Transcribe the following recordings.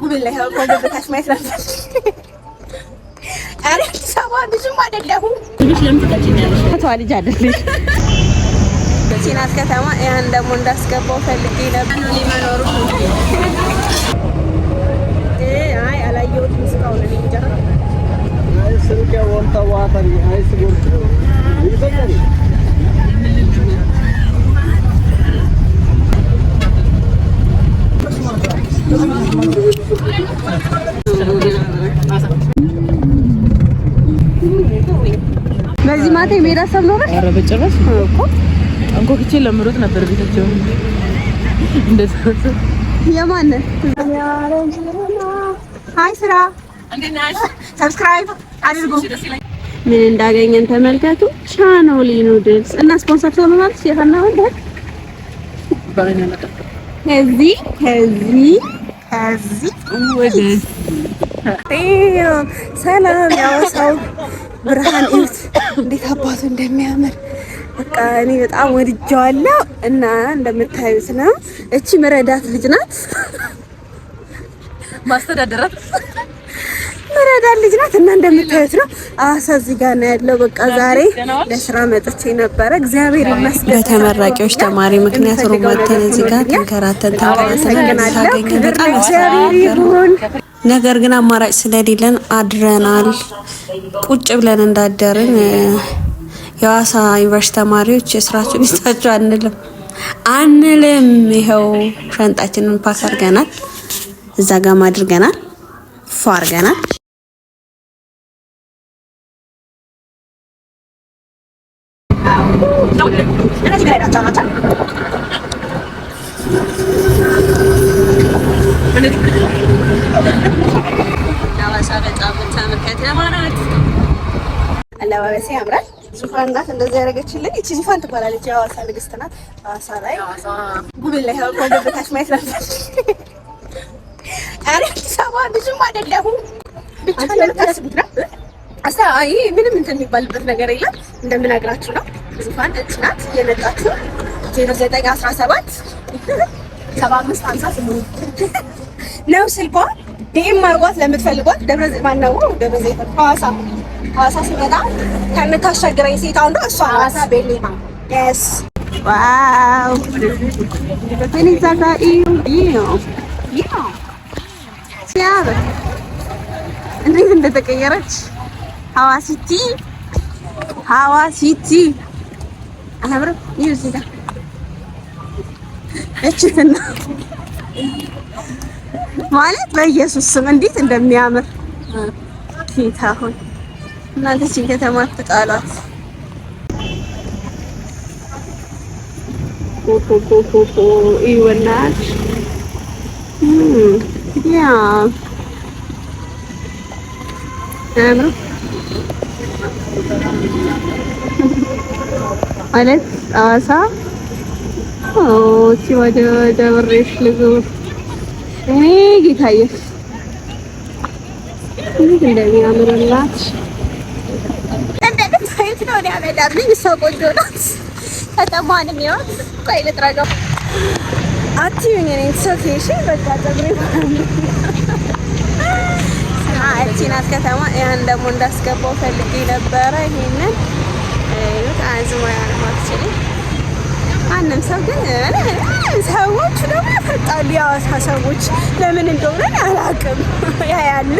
ጉግል ላይ ከወገብ ማየት ነበር። ኧረ አዲስ አበባ ብዙም አይደለሁም። ተዋ ልጅ አይደለሽ። ሲናት ከተማ ያን ደግሞ እንዳስገባው ፈልጌ ነበር። መኖሩ አይ አላየሁትም እስካሁን፣ እኔ እንጃ። በዚህ ማታ የመሄድ ሀሳብ ኖረሽ? ኧረ በጭራሽ እኮ። አንኳኩቼ ለምሮጥ ነበር ቤታቸው እንደዛ። የማንን? Hi ስራ subscribe አድርጉ። ምን እንዳገኘን ተመልከቱ። ቻኖሊ noodles እና ስፖንሰር ትሆኑናለች። የሀና ወንድ ከዚህ ከዚህ ከዚህ ሰላም ያወሳው ብርሃን እዩት፣ እንዴት አባቱ እንደሚያምር። በቃ እኔ በጣም ወድጀዋለሁ። እና እንደምታዩት ነው። እቺ መረዳት ልጅ ናት፣ ማስተዳደራት መረዳት ልጅ ናት። እና እንደምታዩት ነው። አዋሳ እዚህ ጋር ነው ያለው። በቃ ዛሬ ለስራ መጥቼ ነበረ። እግዚአብሔር ይመስገን። በተመራቂዎች ተማሪ ምክንያት room አጥተን እዚህ ጋር ተንከራተን ተንከራተን ሳገኘን በጣም እግዚአብሔር ይሁን። ነገር ግን አማራጭ ስለሌለን አድረናል። ቁጭ ብለን እንዳደርን የሐዋሳ ዩኒቨርሲቲ ተማሪዎች የስራችሁን ይስጣችሁ አንልም አንልም። ይኸው ሻንጣችንን pack አድርገናል፣ እዛ ጋም አድርገናል፣ ፏ አድርገናል። ሐዋሳ በጣም የምታምር ከተማ ናት። አለባበሴ ያምራል። ዙፋን ናት እንደዚህ ያደረገችልኝ። እቺ ዙፋን ትባላለች። የሐዋሳ ንግስት ናት። ሐዋሳ ላይ ጉግል ላይ ከወገብ በታች ማየት ነበር። ኧረ አዲስ አበባ ብዙም አይደለሁም። ብቻ እንደምታስቡት ነው። አሳ አይ ምንም እንትን የሚባልበት ነገር የለም። እንደምነግራችሁ ነው። ዙፋን እች ናት። የመጣችሁ 0917 75 58 ነው ስልኳ። DM አድርጓት ለምትፈልጓት። ደብረ ዘይት ማነው? ደብረ ዘይት ሐዋሳ ሐዋሳ ስመጣ ከምታሻግረኝ ሴት አንዷ እሷ ናት። ቤሌማ yes wow እኔ እዛ ጋር እዩ እዩ ሲያምር እንዴት እንደተቀየረች ሐዋሲቲ ሐዋሲቲ አያምርም? እዩ እዚህ ጋር እችትና ማለት በኢየሱስ ስም እንዴት እንደሚያምር። ጌታ ሆይ እናንተ እቺን ከተማ አትጣሏት። ፖፖፖፖ ይወናል ያ አያምርም? ማለት ሐዋሳ ኦ እቺ ወደ ደብሬሽ ልዙር። እኔ ጌታ ኢየሱስ እንዴት እንደሚያምርላት እንደምታዩት ነው። እኔ አመዳም ነኝ፣ እሷ ቆንጆ ናት። ከተማዋንም ይኸው ቆይ ልጥረገው። አትዩኝ፣ እኔን okay። እሺ በቃ ፀጉሬ እቺ ናት ከተማ። ያን ደግሞ እንዳስገባው ፈልጌ ነበረ። ይሄንን ይኸው አዝማ actually ማንም ሰው ግን ሰዎቹ ደግሞ ያፈጣሉ። የሐዋሳ ሰዎች ለምን እንደሆነ አላውቅም፣ ያያሉ።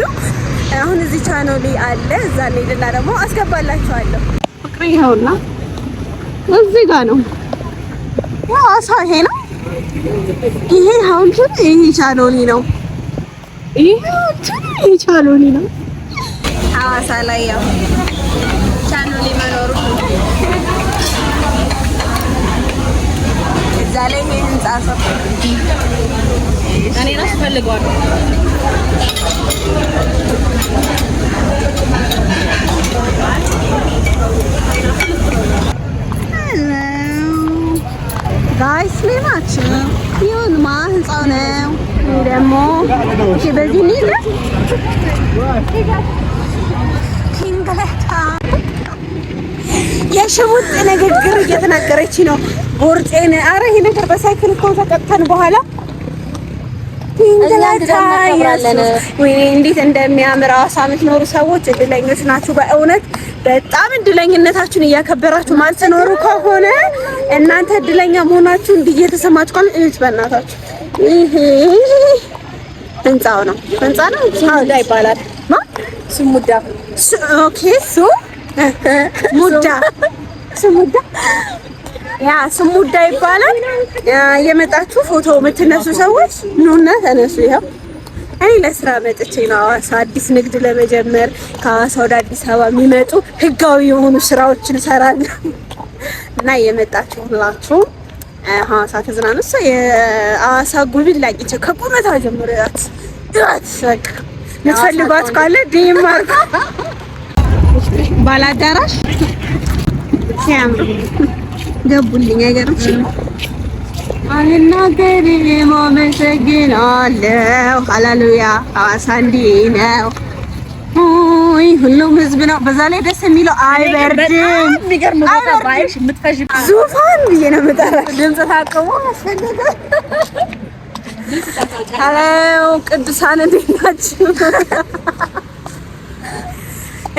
አሁን እዚህ ቻኖሊ አለ፣ እዛ እንሂድና ደግሞ አስገባላችኋለሁ። ፍቅር ይኸውና እዚህ ጋር ነው የሐዋሳ ይሄ ነው። ይሄ ሐውልቱ ይሄ ቻኖሊ ነው። ይሄ ሐውልቱ ይሄ ቻኖሊ ነው። ሐዋሳ ላይ ያው ቻኖሊ መኖሩ እዛ ላይ ይሄ ህንጻ ሰው እኔ ራሱ ፈልገዋለሁ። Guys ሌማችን ይሁንማ ህንጻው ነው። ይሄ ደግሞ okay፣ በዚህ እንሂድ ነው። ኪንግለታ የሽሙጥ ንግግር እየተናገረች ነው። ቦርጬን ኧረ ይሄ ነገር በሳይክል እኮ ተቀጥተን በኋላ ወይኔ እንዴት እንደሚያምር! ሐዋሳ የምትኖሩ ሰዎች እድለኞች ናችሁ። በእውነት በጣም እድለኝነታችሁን እያከበራችሁ ማትኖሩ ከሆነ እናንተ እድለኛ መሆናችሁ እንዲህ እየተሰማችሁ ካለ እዩት። በእናታችሁ ይሄ ህንጻው ነው፣ ህንጻ ነው። ስሙዳ ይባላል። ማ ስሙዳ። Okay፣ ሱ ሙዳ፣ ስሙዳ፣ yeah ስሙዳ ይባላል። የመጣችሁ ፎቶ የምትነሱ ሰዎች ኑና ተነሱ። ይኸው እኔ ለስራ መጥቼ ነው ሐዋሳ አዲስ ንግድ ለመጀመር። ከሐዋሳ ወደ አዲስ አበባ የሚመጡ ህጋዊ የሆኑ ስራዎችን እሰራለሁ እና የመጣችሁ ሁላችሁ ሐዋሳ ተዝናኑ። እሷ የሐዋሳ ጉብኝ ላቂቸው ከቁመቷ ጀምሮ ያት ያት በቃ የምትፈልጓት ካለ DM አድርጉ። ባለ አዳራሽ ሲያምሩ ገቡልኝ። አይገርምሽም? አልናገርም፣ አመሰግናለሁ። ሃሌሉያ ሐዋሳ እንዲህ ነው። ውይ ሁሉም ህዝብ ነው። በዛ ላይ ደስ የሚለው አይበርድም። የሚገርም ቦታ ባይሽ የምትፈዥ ዙፋን ብዬ ነው የምጠራው። ድምፅ ታቅቦ አስፈለገ። Hello ቅዱሳን እንዴት ናችሁ?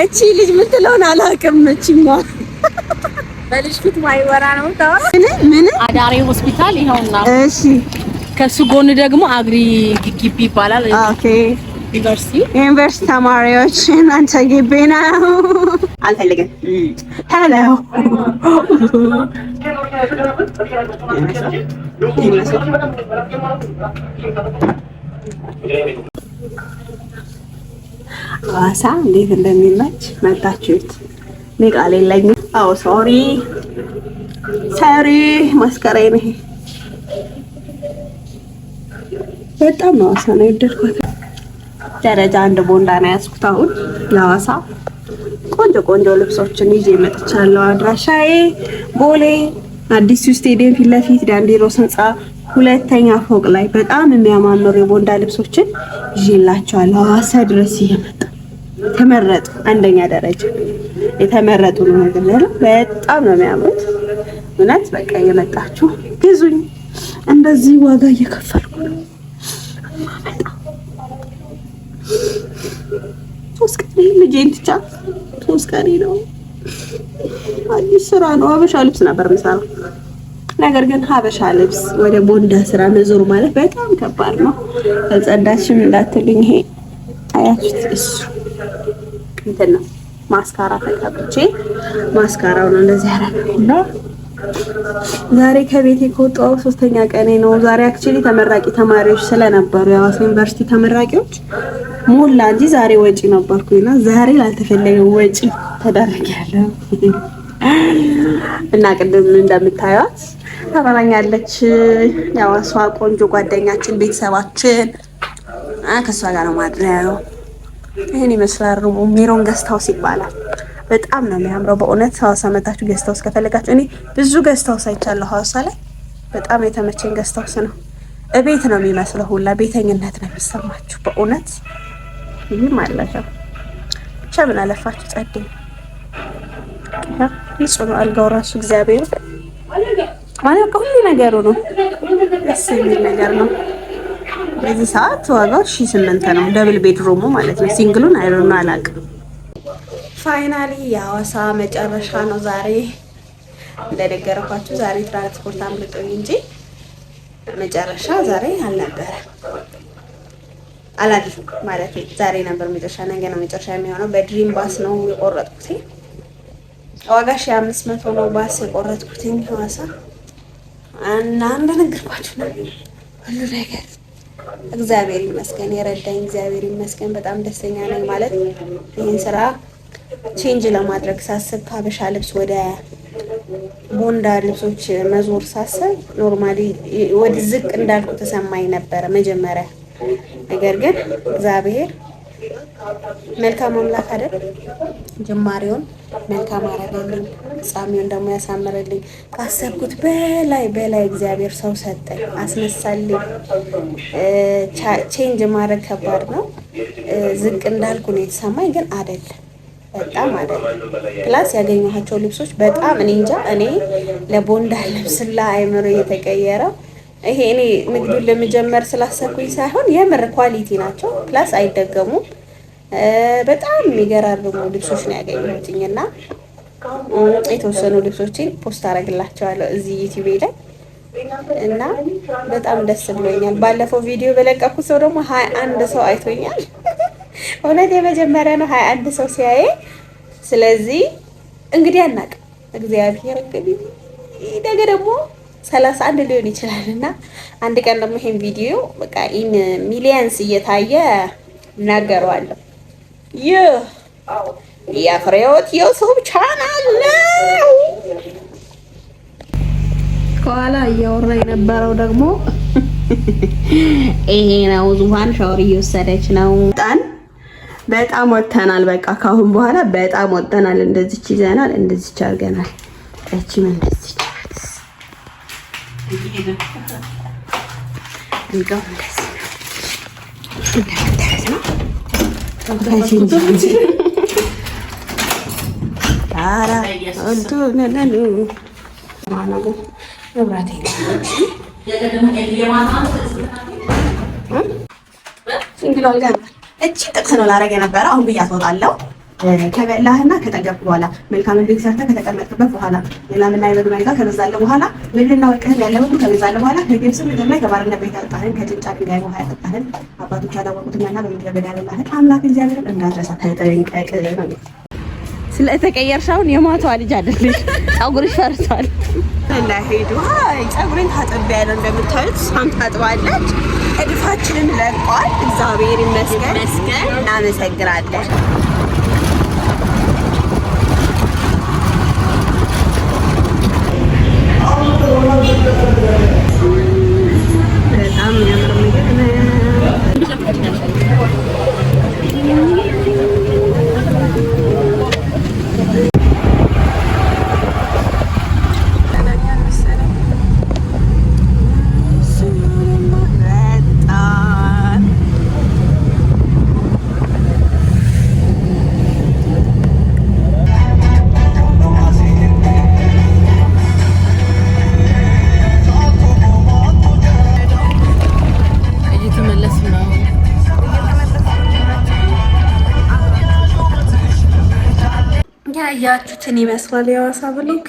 እቺ ልጅ የምትለውን አላውቅም። እቺማ በልጅ ፊት ማይወራ ነው። ምን ምን አዳሬ ሆስፒታል ይኸውና። እሺ፣ ከሱ ጎን ደግሞ አግሪ ግቢ ይባላል። Okay፣ ዩኒቨርሲቲ። ዩኒቨርሲቲ ተማሪዎች እናንተ ግቢ ነው። አልፈልግም። Hello፣ ይመስላል። ሐዋሳ እንዴት እንደሚመች መጣችሁት። እኔ ቃል የለኝም። አዎ sorry sorry፣ ማስከሬ ነው። በጣም ነው ሐዋሳ ነው የወደድኳት። ደረጃ አንድ ቦንዳ ነው ያዝኩት። አሁን ለሐዋሳ ቆንጆ ቆንጆ ልብሶችን ይዤ መጥቻለሁ። አድራሻዬ ቦሌ አዲሱ ስቴዲየም ፊት ለፊት ዳንዲሮስ ህንፃ ሁለተኛ ፎቅ ላይ በጣም የሚያማምሩ የቦንዳ ልብሶችን ይዤላቸዋለሁ። ሐዋሳ ድረስ እየመጣ ተመረጡ፣ አንደኛ ደረጃ የተመረጡ ነው። ነገር በጣም ነው የሚያምሩት። እውነት በቃ እየመጣችሁ ግዙኝ። እንደዚህ ዋጋ እየከፈልኩ ነው የማመጣው። 3 ቀን ልጄን ትቻ 3 ቀኔ ነው። አዲስ ስራ ነው። ሀበሻ ልብስ ነበር የምሰራው። ነገር ግን ሀበሻ ልብስ ወደ ቦንዳ ስራ መዞር ማለት በጣም ከባድ ነው። አልጸዳችም እንዳትሉኝ፣ ይሄ አያችሁት፣ እሱ እንትን ነው፣ ማስካራ ተቀብቼ ማስካራው ነው እንደዚህ ያደረገው። ዛሬ ከቤቴ ከወጣሁ ሶስተኛ ቀኔ ነው። ዛሬ actually ተመራቂ ተማሪዎች ስለነበሩ የሐዋሳ ዩኒቨርሲቲ ተመራቂዎች ሞላ እንጂ ዛሬ ወጪ ነበርኩኝና ዛሬ ላልተፈለገ ወጪ ተዳርጌያለሁ። እና ቅድም እንደምታዩት አብራኛለች የሐዋሷ ቆንጆ ጓደኛችን፣ ቤተሰባችን፣ ከእሷ ጋር ነው ማድረው። ይህን ይመስላል room ኡ። ሜሮን guest house ይባላል። በጣም ነው የሚያምረው በእውነት። ሐዋሳ መታችሁ guest house ከፈለጋችሁ፣ እኔ ብዙ guest house አይቻለሁ ሐዋሳ ላይ። በጣም የተመቸኝ guest house ነው። እቤት ነው የሚመስለው፣ ሁላ ቤተኝነት ነው የሚሰማችሁ በእውነት። ይህም አለፈው ብቻ ምን አለፋችሁ ጸዴ ንጹህ ነው አልጋው ራሱ፣ እግዚአብሔር ማለት በቃ ሁሉ ነገሩ ነው ደስ የሚል ነገር ነው። በዚህ ሰዓት ዋጋው 1800 ነው፣ double bedroom ኡ ማለት ነው። Single ኡን አይሮን አላውቅም። Finally የሐዋሳ መጨረሻ ነው ዛሬ። እንደነገርኳችሁ ዛሬ ትራንስፖርት አምልጦኝ እንጂ መጨረሻ ዛሬ አልነበረ፣ አላልፍም ማለት ዛሬ ነበር መጨረሻ፣ ነገ ነው መጨረሻ የሚሆነው። በድሪም ባስ ነው የቆረጥኩት። ዋጋ 1500 ነው ባስ የቆረጥኩትኝ ሐዋሳ። እና እንደነገርኳችሁ ነው ሁሉ ነገር፣ እግዚአብሔር ይመስገን፣ የረዳኝ እግዚአብሔር ይመስገን። በጣም ደስተኛ ነኝ። ማለት ይህን ስራ change ለማድረግ ሳስብ፣ ከሀበሻ ልብስ ወደ ቦንዳ ልብሶች መዞር ሳስብ normally ወደ ዝቅ እንዳልኩ ተሰማኝ ነበረ መጀመሪያ። ነገር ግን እግዚአብሔር መልካም አምላክ አይደል? ጅማሬውን መልካም አረገልኝ፣ ፍጻሜውን ደግሞ ያሳምርልኝ። ካሰብኩት በላይ በላይ እግዚአብሔር ሰው ሰጠኝ፣ አስነሳልኝ። Change ማድረግ ከባድ ነው። ዝቅ እንዳልኩ ነው የተሰማኝ፣ ግን አይደለም፣ በጣም አይደለም። Plus ያገኘኋቸው ልብሶች በጣም እኔ እንጃ፣ እኔ ለቦንዳ ልብስላ አይምሮ እየተቀየረው ይሄ እኔ ንግዱን ለመጀመር ስላሰብኩኝ ሳይሆን የምር quality ናቸው። Plus አይደገሙም። በጣም የሚገራርሙ ልብሶች ነው ያገኘሁትኝ እና የተወሰኑ ልብሶችን post አደርግላቸዋለሁ እዚህ ዩቲዩብ ላይ እና በጣም ደስ ብሎኛል። ባለፈው ቪዲዮ በለቀኩት ሰው ደግሞ 21 ሰው አይቶኛል። እውነት የመጀመሪያ ነው 21 ሰው ሲያየ። ስለዚህ እንግዲህ አናውቅም፣ እግዚአብሔር እንግዲህ ነገ ደግሞ 31 ሊሆን ይችላል እና አንድ ቀን ደግሞ ይሄን ቪዲዮ በቃ in millions እየታየ እናገረዋለሁ። ይህ የፍሬህይወት ዩቲዩብ ቻናል ነው። ከኋላ እያወራ የነበረው ደግሞ ይሄ ነው። ዙፋን ሻወር እየወሰደች ነው። በጣም ወጥተናል። በቃ ካሁን በኋላ በጣም ወጥተናል። እንደዚች ይዘናል፣ እንደዚች አድርገናል። እቺም እንደዚች ናት። አልጋው እንደዚህ ነው፣ እንደምታዩት ነው። መብራት single አልጋ እቺ ጥቅስ ነው ላረግ የነበረ አሁን ብያት እወጣለሁ። ከበላህና ከጠገብክ በኋላ መልካምን ቤት ሰርተህ ከተቀመጥክበት በኋላ የላምና የበግ መንጋ ከበዛልህ በኋላ ብርና ወርቅህን ያለ ሁሉ ከበዛልህ በኋላ ከግብፅ ምድር ላይ ከባርነት ቤት ያወጣህን ከጭንጫ ድንጋይ ውሃ ያጠጣህን አባቶች ያላወቁትን መና በምድረ በዳ ያበላህን አምላክ እግዚአብሔርን እንዳትረሳ ተጠንቀቅ ነው። ስለተቀየርሽ አሁን የማቷ ልጅ አይደለሽ። ፀጉርሽ ፈርሷል። እና ሄዱ ፀጉሬን ታጥቤያለሁ እንደምታዩት፣ እሷም ታጥባለች። እድፋችንን ለቋል። እግዚአብሔር ይመስገን፣ እናመሰግናለን። በጣም የሚያምር ምግብ ነው። እየተመለስን ነው። ያያችሁትን ይመስላል የሐዋሳ vlog።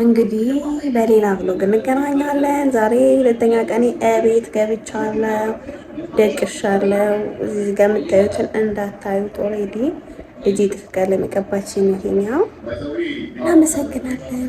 እንግዲህ በሌላ vlog እንገናኛለን። ዛሬ ሁለተኛ ቀኔ እቤት ገብቻለሁ፣ ደቅሻለሁ። እዚህ ጋር የምታዩትን እንዳታዩት። Already ልጄ ጥፍር ቀለም የቀባችኝ ይሄኛው። እናመሰግናለን።